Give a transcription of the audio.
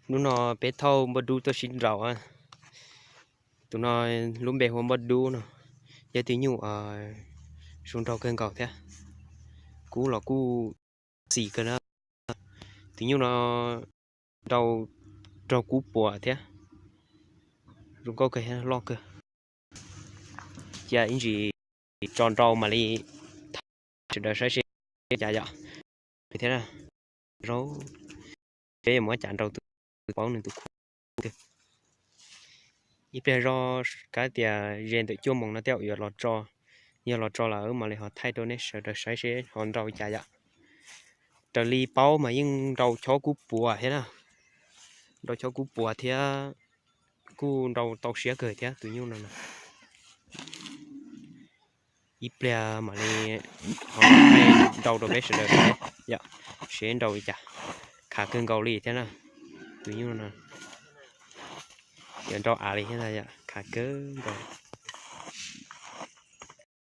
Hnub no peb thauj npoj dub tuaj sib nraus. Tus no lub npe hu ua npoj dub no, yog tus nyuj zoo nraug kawg nkaus thiab. Kub los kuj xim kawg na. Tus nyuj no nrau raug kub puas thiab. Zoo nkauj kawg thiab loj kawg. Cia ib ntsis tso nrau mam li thaij sawv daws saib seb cas yom. Thiab na, zaub, peb yuav muab cas nrau tus paub nws tus kub twg. Ib pliag zoj kab tias ze ntawm cuaj moos no tej zaum yuav los tso. Yog los tso lawm mam li ho thaij rau nej sawv daws saib seb ho nrau cas yom. Raws li paub mas yeej nrau chob kub puas thiab na. Nrau chob kub puas thiab kuj nrau tau siab kawg thiab tus nyuj no na. Ib pliag mam li ho thaij nrau rau peb sawv daws saib yom, seb nrau li cas. Khav kawg nkaus li thiab na. Tus nyuj no yuav nrau av li thiab ntag yom, khav kawg nkaus.